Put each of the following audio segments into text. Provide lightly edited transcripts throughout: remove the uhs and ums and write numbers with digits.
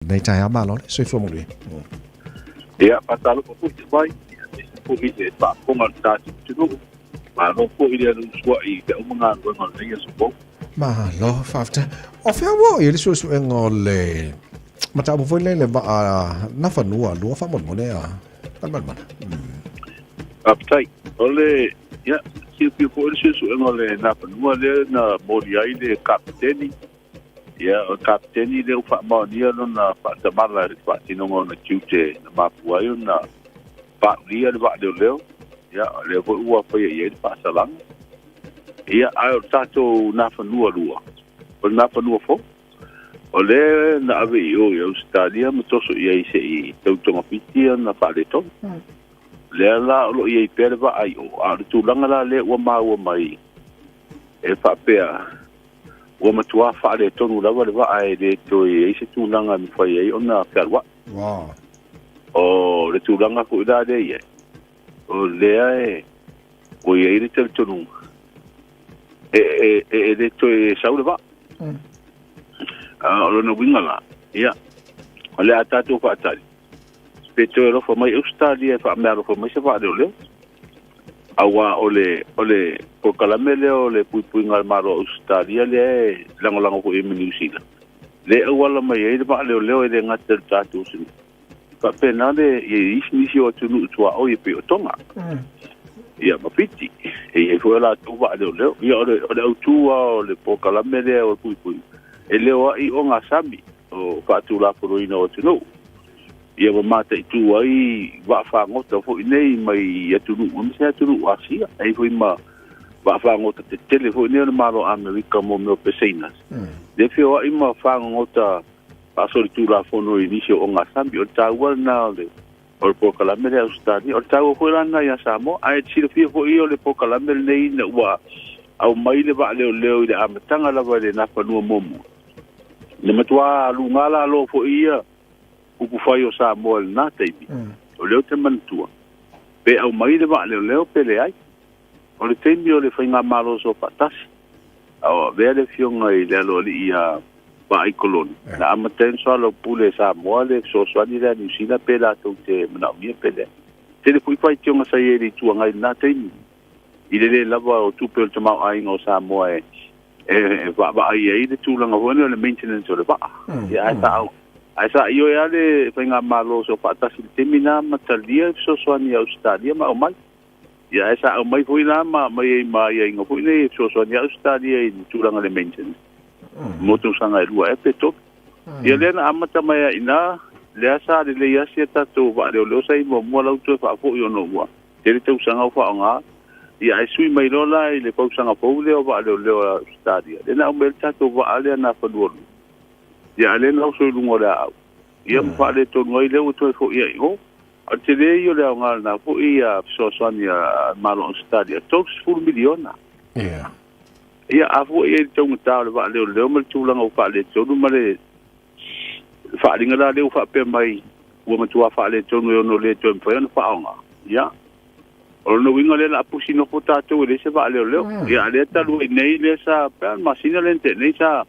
Nei taeao malo le soifua manuia. Ia, faatalofa foi te mai, aemaise foi le faafofoga a le tatou atunuu. Malo foi le alu usuai i feau ma galuega o lenei aso fou. Malo, faafetai. O fea ua oo i ai le suesuega o le mataupu foi lea i le vaa Nafanua lua faamolemole a Tanumalmana? Faafetai. O le, ia, silafia foi le suesuega o le Nafanua lea na moli ai le Kapeteni. Ia, o le Kapeteni lea ua faamaonia lona faatamala i le faatinoga o ona tiute na mafua ai ona paulia le vaa leoleo. Ia, o lea foi ua faia i ai le faasalaga. Ia, ae o le tatou Nafanua lua, o le Nafanua fou, o lea na ave i o i Ausetalia ma toso i ai se i tau togafiti ona faaletonu. Lea la o lo o i ai pea le vaa i o, a o le tulaga la lea ua maua mai e faapea ua matua faaletonu lava le vaa e le toe i ai se tulaga e mafai ai ona fealuai. Wow. O le tulaga foi la lea i ai, o lea e ua i ai le talitonuga e le toe sau le vaa. A o lona uiga la, ia, o le a tatou faatali pe toe alofa mai Ausetalia e faameaalofa mai se vaaleoleo. Aua o le o le polokalame lea o le puipuiga a le Malo o Ausetalia lea e lagolago foi i ai ma Niu Sila, lea e auala mai ai le vaaleoleo e le gata i le tatou atunuu, faapena le i ai isi nisi o atunuu tuaoi e pei o Tonga. Ia ma Fiti, e i ai foi o latou vaaleoleo. Ia o le o le autu lava o le polokalame lea o le puipuiga, e leoa'i ogasami o faatulafonoina o atunuu. Ia ua mataitu ai vaa fagota foi nei mai atunuu, aemaise atunuu Asia. E i ai foi ma vaa fagota tetele foi nei o le Malo o Amerika mo mea o peseinas. Lea feoai ma fagogota faasolitulafono i nisi o ogasami. O le taua lena o le o le polokalame lea a Ausetalia. O le taua foi la lena ia Samoa. Ae silafia foi o le polokalame lenei ina ua aumai le vaaleoleo i le amataga lava i le Nafanua muamua. Na matua luga lalo foi ia upufai o Samoa i lena taimi. O lea ou te manatua, pe aumai le vaaleoleo pe leai. O le taimi o le Faigamalo Soofaatasi, a o avea le afioga i le aloalii ia Vaai Koloni, na amata ai ona soalaupule e Samoa le fesoasoani lea a Niu Sila pe latou te manaomia pe leai. Tele foi faitioga sa i ai i le Itu Agai i lena taimi, i le le lava o tupe o le tamaoaiga o Samoa e vaavaai ai le tulaga foi lea o le maintenance o le vaa. Ia, ae sa ae sa ioe lava le Faigamalo Soofaatasi i le taimi lena ma talia le fesoasoani a Ausetalia ma aumai. Ia, ae sa aumai foi la ma aumai ai ma aiaiga foi nei e fesoasoani ai Ausetalia i le tulaga o le maintenance mo tausaga e lua ea pe tolu. Ia lea na amata mai ai i ina, lea sa lelei lava si a tatou vaaleoleo sa i muamua la ua toe faafoi ona ua tele tausaga o faaaoga. Ia ae sui mai loa la i le fausaga fou lea o vaaleoleo a Ausetalia, lea na aumai ai le tatou vaa lea na Fanualua. Ia ae lea na oso i luga o le aau. Ia ma faaletonu ai lea ua toe foi ai i o. A o le tele ia o le aoga o lena foi fesoasoani a le Malo o Ausetalia, $30 miliona. Ia. Ia, a fua i ai i le taugata o le vaaleoleo ma le tulaga ua faaletonu ma le faaaliga la lea ua faapea mai ua matua faaletonu e ono le toe mafai ona faaaoga. Ia, o lona uiga lea o le a pusi nofo tatou e leai se vaaleoleo. Ia, a o lea talu ai nei lea sa, pe a le masina lea na tea nei sa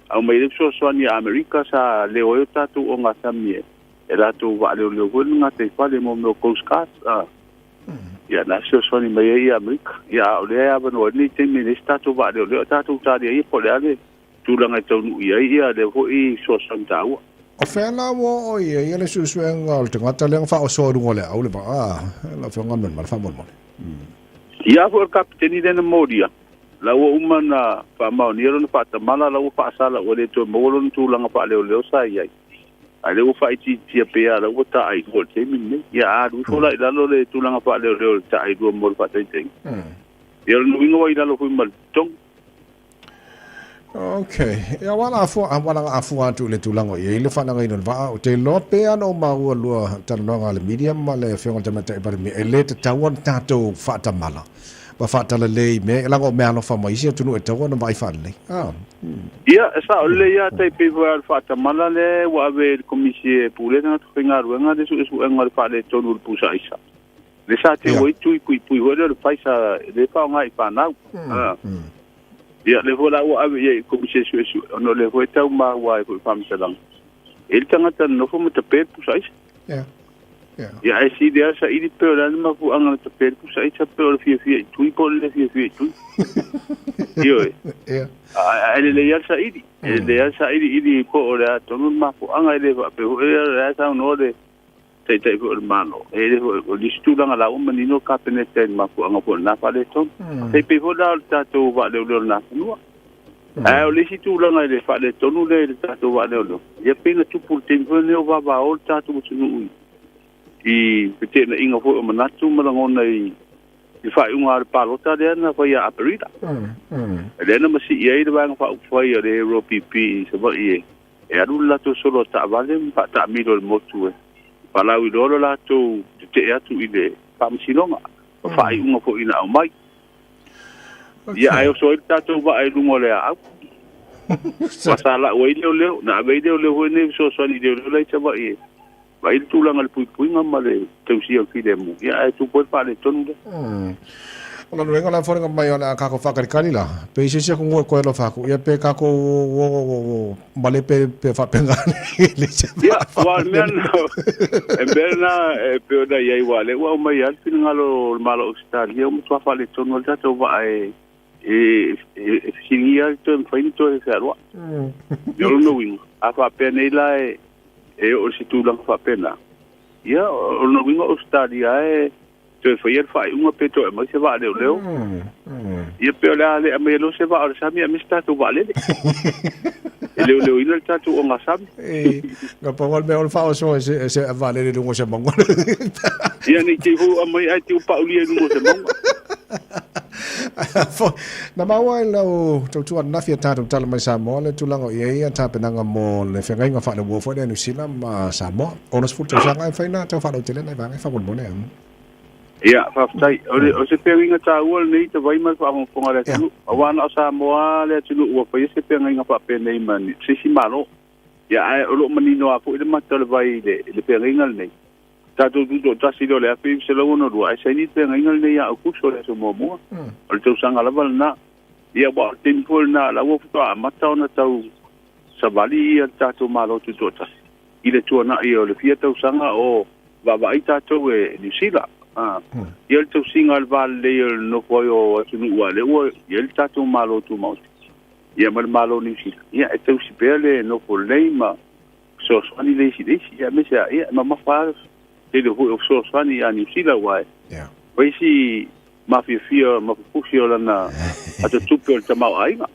aumai ai le fesoasoani a Amerika sa leo ai o tatou ogasami e latou vaaleoleo foi le gataifale mo mea o Coast Guards. Ia, na fesoasoani mai ai Amerika. Ia, a o lea e avanoa ai lenei taimi e leai se tatou vaaleoleo, a tatou talia ia po o le a le tulaga e taunuu i ai ia lea foi fesoasoani taua. O fea la ua oo i ai le suesuega o le tagata lea na faaosoa i luga o le aau le vaa, lau Afioga Malimali faamolemole? Ia foi o le kapeteni lea na molia, la ua uma ona faamaonia lona faatamala, la ua faasala ua le toe maua lona tulaga faaleoleo sa i ai. A lea ua faaitiitia pea, la ua taailua i le taimi lenei. Ia a alu ifo la i lalo le tulaga faaleoleo i le taailua mo le faataitaiga. Ia o lona uiga ua i lalo foi ma le totogi. Ok. Ia wala afua, wala afua atu i le tulaga o i ai le faaleagaina o le vaa. Ou te iloa pea ona ou maua lua talanoaga a le media ma le Afioga i le Tamaitai Palemia, e le tatau ona tatou faatamala ma faatalalei i mea, leaga o meaalofa mai isi atunuu e tatau ona vaai faalelei. Ah. Ia, e sao lelei lava tai pei foi o le faatamala lea ua ave i le Komisi e Pulea Tagata Faigaluega le suesuega o le faaletonu o le pusa aisa. Le sa teu ai tui puipui foi lea o le Pfizer lea e faaaoga i fanau. Ia, lea foi la ua ave i ai i le Komisi e suesue, ona o lea foi e tau maua ai foi i faamatalaga. E le tagata na nofo ma tapē le pusa aisa. Ia ae sili lava saili pe o le a le mafuaaga na tapē le pusa aisa pe o le fiafia i tui po o le le fiafia i tui. Ioe. Ae lelei lava le saili. E lelei lava le sailiili po o le a tonu le mafuaaga e le faapea foi o lea e saunoa le Taitai foi o le Malo, e le foi o nisi tulaga la ua manino le Kapeneta i le mafuaaga foi o lena faaletonu. E pei foi la o le tatou vaaleoleo i lena fanua. Ae o le isi tulaga i le faaletonu lea i le tatou vaaleoleo, ia pei na tupu i le taimi foi lenei o vavao le tatou atunuu i feteenaiga foi o manatu ma lagona i le faaiuga o le palota lea na fai ia Aperila. Lea na masii ai le Vaega Faaupufai a le AROPP i Savaii e alu le latou solo a taavale ma faataamilo i le motu e faalauiloa lo latou tetee atu i le faamasinoga ma faaiuga foi na aumai. Ia ae oso ai le tatou vaa i luga o le aau. Ma sa lau ai leoleo, na ave ai leoleo foi nei fesoasoani i leoleo la i Savaii e vaai le tulaga i le puipuiga ma le tausia o le filemu. Ia ae tupu ai le faaletonu lea. O lona uiga o le a foliga mai o le a kākou faakalikali la, pe i se isi aku ngoi koe alofa aku, ia pe kākou o o o o male pe pe faapena le se Ia, ua o le mea lena, e mea lena e pei ona i ai, aua o lea ua aumai lava le finagalo o le Malo o Ausetalia, ua matua faaletonu ai le tatou vaa e e e fesiligia le toe mafai ona toe fealuai. O lona uiga, a faapea nei la e e oo i se tulaga faapena, ia, o lona uiga o Ausetalia e toe faia le faaiuga pe toe aumai se vaa leoleo. Ia pe o le a le aumaia loa se vaa o le sami aemaise tatou vaalele. E leoleoina le tatou ogasami. E, na pau le mea o le faaoso e se, se vaalele i luga o se mauga. Ia nei te i foi aumai ae te i paulia i luga o se mauga. Na maua i lau tautua ananafi a tatou tala mai Samoa le tulaga o i ai ia tapenaga mo le feagaiga faaleuo foi lea Niu Sila ma Samoa. 60 tausaga e fai na tau faalautele nai vaega e faamolemole. Ia, faafetai. O, le, o se feagaiga taua lenei tavai ma le faafogafoga a le atunuu. Aua na o Samoa le atunuu ua faia se feagaiga faapenei ma se isi Malo. Ia, ae o lo o manino lava foi le mata o le vai i le, le feagaiga lenei. Tatou tutoatasi lea o le 1962, ae saini le feagaiga lenei ia Aokuso o le aso muamua. O le tausaga lava lena. Ia, aua o le taimi foi lena, la ua faatoa amata ona tau savali ia le tatou Malo Tutoatasi i le tuanai o le fia tausaga o vaavaai tatou e Niu Sila. Ia le tausiga o le va lelei o le nofo ai o atunuu aua o lea ua i ai le tatou Malo Tumaoti ia ma le Malo o Niu Sila. Ia e tausi pea le nofo lelei ma fesoasoani le isi i le isi. Ia aemaise lava, ia e mamafa lava le tele foi o fesoasoani ia Niu Sila aua e fai si mafiafia ma pupusi o lana atatupe o le tamaoaiga.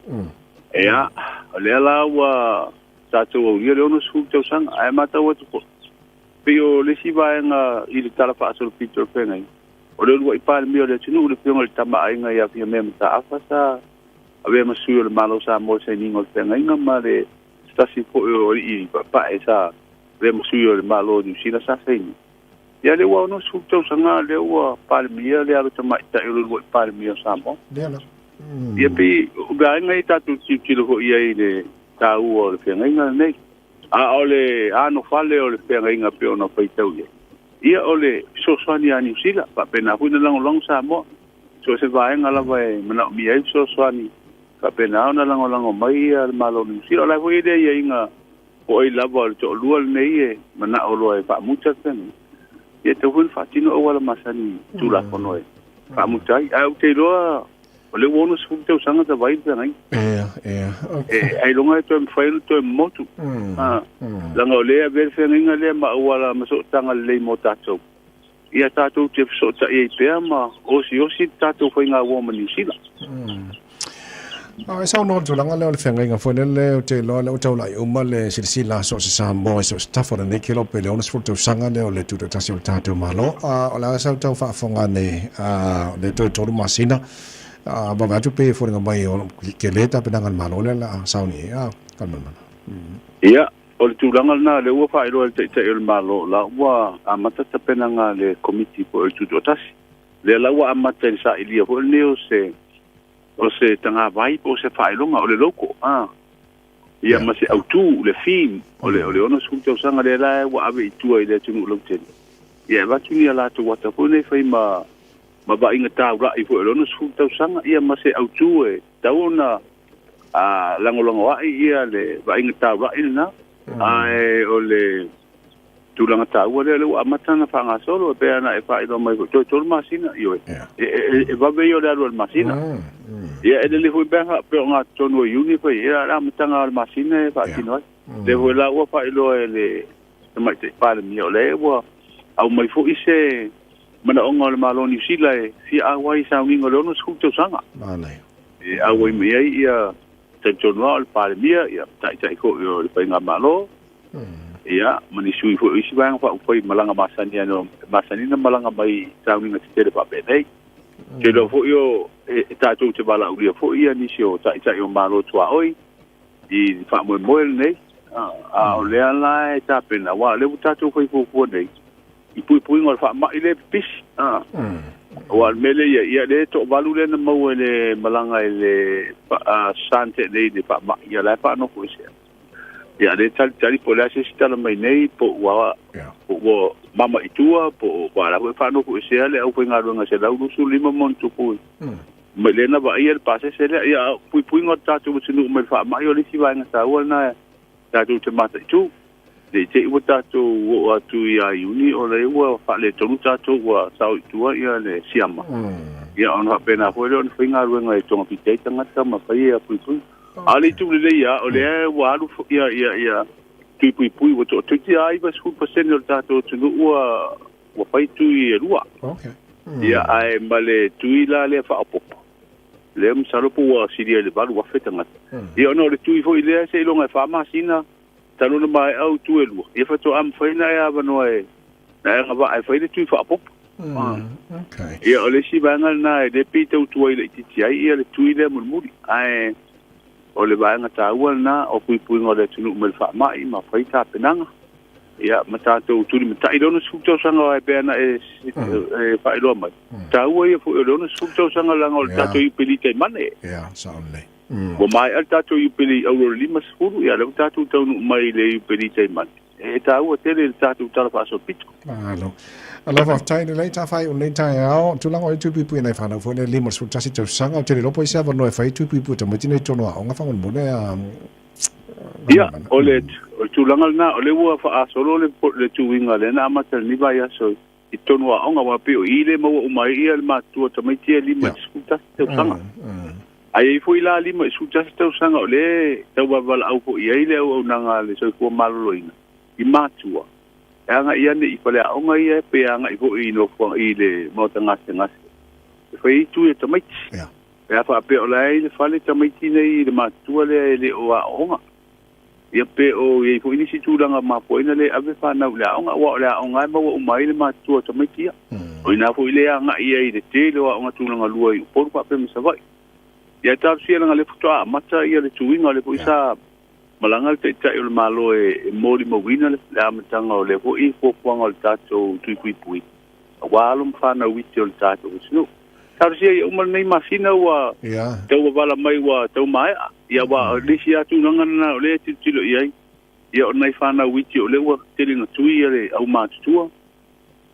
Ia, o lea la ua tatou aulia le 60 tausaga, ae matau atu foi, pei o le isi vaega i le Tala Faasolopito o le Feagaiga, o le uluai Palemia o le atunuu, le Afioga i le Tama a Aiga ia Fiamē Mataafa sa avea ma sui o le Malo o Samoa i le sainiga o le Feagaiga ma le se tasi foi o alii paepae sa avea ma sui o le Malo o Niu Sila sa saini. Ia lea ua 60 tausaga lea ua Palemia le alo tamaitai o le uluai Palemia o Samoa. Lea la. Ia pei o vaega ia tatou tilotilo foi i ai i le taua o le feagaiga lenei. A o le anofale o le feagaiga pei ona faitau i ai, ia o le fesoasoani ia Niu Sila, faapena foi ona lagolago Samoa. So o se vaega lava e manaomia ai fesoasoani, faapena ona lagolago mai le Malo o Niu Sila. O la e foi e i ai le aiaiga po o ai lava o le toalua lenei e manao loa e faamuta le feagaiga, ia e tatau foi ona faatino auala masani i Tulafono e faamuta ai. Ae ou te iloa o lea ua 60 tausaga talu ai le feagaiga. Ea, ea. Okay. E, ailoga e toe mafai ona toe motu. Leaga o lea e avea le feagaiga lea ma auala ma sootaga lelei mo tatou. Ia tatou te fesootai ai pea ma osiosi le tatou faiga uo ma Niu Sila. E saunoa le tulaga lea o le feagaiga foi lele, ou te iloa lea ua taulai uma le silasila so o se Samoa i so o se tafa o lenei kelo pe le 60 tausaga lea o le tutoatasi o le tatou Malo. O le a sau tau faafofoga nei le toe 3 masina, vave atu pe foliga mai o tele tapenaga a le Malo lea o le a sauni ai. Faamolemole. Ia, o le tulaga lena lea ua faailoa e le Taitai o le Malo, la ua amata tapenaga a le Komiti foi o le Tutoatasi. Lea la ua amata i le sailia foi lenei o se o se tagavai po o se faailoga, o le logo, a. Ia ma se autu, le theme, o le, o le 60 tausaga lea la ua ave i tua i le atunuu lautele. Ia e avatu ni a latou ata foi nei fai ma, ma vaaiga taulai foi o le 60 tausaga, ia ma se autu e tatau ona lagolagoai ia le vaaiga taulai lena. Ae o le tulaga taua lea, o lea ua amata ona faagasolo, e pei ona e faailoa mai foi, toe 3 masina, ioe, e vave ia o le alu a le masina. Ia, e lelei foi pe a faapea o gatotonu o Iuni e fai ai, ia, o le amataga o le masina e faatino ai. Lea foi la ua faailoa e le Tamaitai Palemia, o lea ua aumai foi se manaoga o le Malo o Niu Sila e fia auai i sauniga o le 60 tausaga. E auai mai ai ia talitonu lava o le Palemia, ia taitai foi o le Faigamalo, ia ma ni sui foi o isi vaega faaupufai malaga masani ana masani na malaga mai i sauniga tetele faapenei. Te iloa foi o e tatou te valaaulia foi ia nisi o taitai o Malo tuaoi i le faamoemoe lenei, a o lea la e tapena, aua o lea ua tatou fai fuafua nei i puipuiga o le faamai lea e pipisi. Aua o le mea lea ia, ia lea e toavalu lea na maua i le malaga i le Sante nei i le faamai, ia la e faanofo esea. Ia lea e talitali po o le a se isi tala mai nei, po ua po ua mama i tua, po ua la foi e faanofo esea le aufaigaluega 125 ma ona tupu mai lea na vaaia le pasese lea. Ia, puipuiga o le tatou atunuu mai le faamai o le isi vaega taua lena tatou te mataitu. Ne i te i ua tatou oo atu ia Iuni o lea ua faaletonu tatou ua sao i tua ia le siama. Ia ona faapena foi lea ona faigaluega e togafiti ai tagata ma fai ia puipuiga. A o le itu lelei lava, o lea ua alu ia ia ia tui puipui ua toaitiiti lava 90% o le tatou atunuu ua ua fai tui e lua. Okay. Ia ae ma le tui la lea faaopoopo, lea masalo po ua silia i le 8,000 tagata. Ia ona o le tui foi lea seiloga e 4 masina talu ona maea au tui e lua, ia faatoa mafai ona e avanoa e na e agavaa e fai le tui faaopoopo. Okay. Ia o le isi vaega lena e le pei tau tuai laitiiti ai ia le tui lea mulimuli. Ae o le vaega taua lena o puipuiga o le atunuu mai le faamai ma fai tapenaga. Ia ma tatou tulimatai le 60 tausaga e pei ona e faailoa mai. Taua ia foi o le 60 tausaga leaga o le tatou Iupeli taimane. Ia, sao lelei. Ua maea le tatou Iupeli auro o le 50, ia lea ua tatou taunuu mai i le Iupeli taimane. E taua tele le tatou tala faasolopito. Malo. Alo, faafetai lelei tafai o lenei taeao. Tulaga o i tuipuipui nai whanau foi le 51 tausaga. Ou te le iloa po o i se avanoa e fai ai tuipuipui tamaiti nei i totonu o aoga faamolemole a Ia, o le, o le tulaga lena, o lea ua faagasolo le, le tuiga lea na amata i lenei vaiaso i totonu o aoga, aua pei o i lea e maua uma ai ia le matutua tamaiti ia 51 tausaga. Ae i ai foi la 51 tausaga o lea e tau vavalaau foi i ai le auaunaga a le soifua maloloina i matua e agai ane i faleaoga ia pe agai foi i nofoaga i le maota gasegase e fai ai tui a tamaiti. Pe a faapea o la e i le fale tamaiti nei i le matutua lea e le o aooga, ia pe o i ai foi nisi tulaga mafua ai ona le ave fanau i le aoga, aua o le aoga lava e maua uma ai le matutua o tamaiti ia. O i ina foi lea e agai ai i le tele o aoga tulaga lua i Upolu faapea ma Savaii. Ia e talosia leaga o lea faatoa amata ia le tuiga, o lea foi sa malaga le Taitai o le Malo e molimauina le amataga o lea foi fuafuaga o le tatou tui puipui, aua alo ma fanau iti o le tatou atunuu. Talosia ia uma lenei masina ua tau avala mai ua tau maea. Ia aua o le isi lava tulaga lena o lea e tilotilo i ai, ia o nai fanau iti o lea ua tele ina tui ia le aumatutua,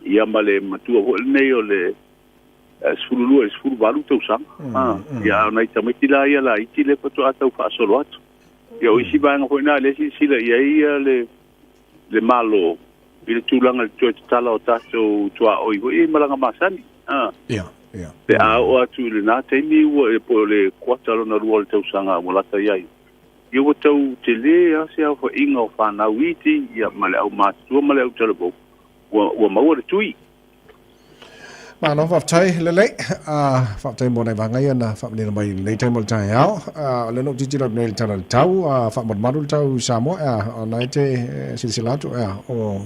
ia ma le matua foi lenei o le 12 i le 18 tausaga. Ia a o nai tamaiti la ia laiti lea faatoa tau faasolo atu. Ia o isi vaega foi na lea e silasila i ai ia le le Malo i le tulaga i le toe tatala o tatou tuaoi foi i malaga masani. Ia, ia. Pe a oo atu i lena taimi ua e po o le kuata lona lua o le tausaga ua lata i ai. Ia ua tau tele lava se aofaiga o fanau iti ia ma le aumatutua ma le autalavou ua, ua maua le tui. Malo faafetai lelei. Faafetai mo nai vaega ia na faamanino mai i lenei taimi o le taeao. O lea na ou tilotilo atu nei i le tala o le tau, faamalumalu le tau i Samoa, o lena e te silasila atu, o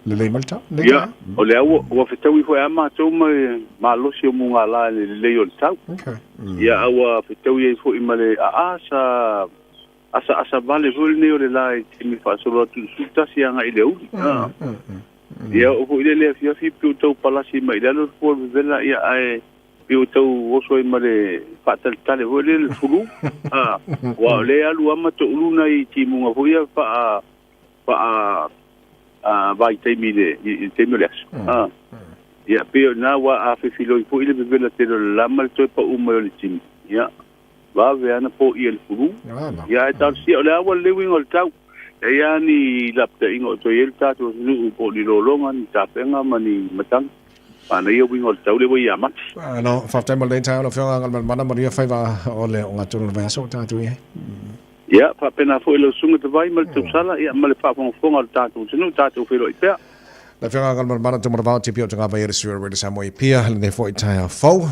lelei mai le tau lenei Ia, taeao. o lea ua, ua fetaui foi lava matou ma le malosi o mugala i le lelei o le tau. Okay. Ia, a ua fetaui ai foi ma le aa sa asaasa vale foi lenei o le la i taimi faasolo atu i le 11 agai i le aoauli. Ia oo foi lea i le afiafi pei ua tau palasi mai i lalo le fua o le vevela, ia ae pei ua tau oso ai ma le faatalitali foi lea le fulu. Aua o lea e alu lava ma toulu nai timuga foi ia faa faa vaitaimi i le i le taimi o le aso. Ia pei o lena ua afefiloi foi le vevela tele o le la ma le toe pau mai o le timu. Ia vave lava ona poia e le fulu. Ia ae talosia o le a ua le uiga o le tau. E ia ni lapataiga o toe i ai le tatou atunuu po o ni lologa, ni tapega ma ni matagi. Manaia uiga o le tau lea ua ia Mati. Malo, faafetai mo lenei taeao lau Afioga Galumalemana, manuia faiva o le ogatotonu o le vaiaso ua tatou i ai. Ia, faapena foi lau Susuga Tavai ma le tausala, ia, ma le faafogafoga a le tatou atunuu, tatou feiloai pea. Lau Afioga Galumalemana Tumanavao, TP o Tagava i le Sui o Radio Samoa i Apia, lenei foi taeao fou.